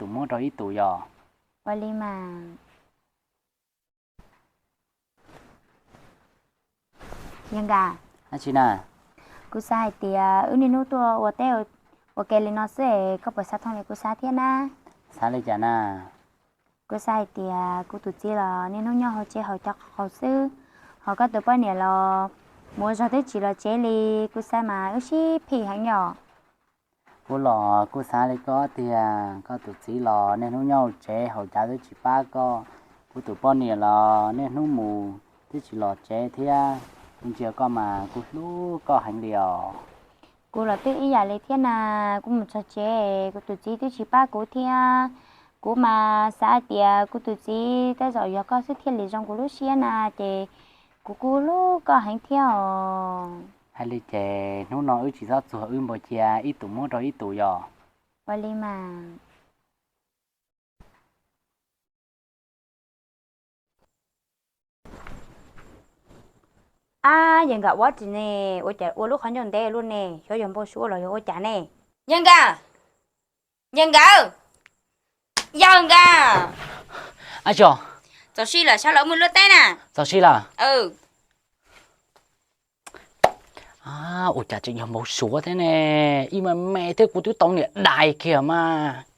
tus muab rau ib tus yom. Ua li mas. Yawg Nkaj, dab tsi na? Kuv xav hais tias wb niaj hnub tuaj ua teb ua ke li no xwb es koj puas xav thooj li kuv xav thiab na? Xav li cas na? Kuv xav hais tias kuv tus txiv los niaj hnub nyob hauv tsev haus cov qaub qau xwb, ho koj tus poj niam los mus ua zog twb tsis los tsev li, kuv xav mas wb sib phim heev yom. Kuv los kuj xav li koj tiag, koj tus txiv los niaj hnub nyob hauv tsev haus cov twb tsis pab koj, kuv tus poj niam los niaj hnub mus twb tsis los tsev thiab. Kuv ntsia koj mas kuv hlub koj heev li os. Kuv los twb ib yam li thiab na, kuv mus txog tsev kuv tus txiv twb tsis pab kuv thiab. Kuv mas xav hais tias kuv tus txiv tej zaum yog koj xwb thiaj li zoo kuv lub siab na, ces kuv kuj hlub koj heev thiab os. Hais li ces hnub no wb tsis txhob txuag wb npau cia ib tus muab rau ib tus yom. Ua li mas. Ab, yawg Nkaj ua tsis ne, ua cas ua lub qhov ncauj ntev luaj ne, xyov yog npau suav los yog ua cas ne? Yawg Nkaj, yawg Nkaj, yawg Nkaj. Ab tso. Txaus sij lawm, sawv los mus luaj teb na. Txaus sij lawm. Ua cas tseem yog npau suav thiab ne, ib me me thiab kuv twb tau niam dais kiag mas.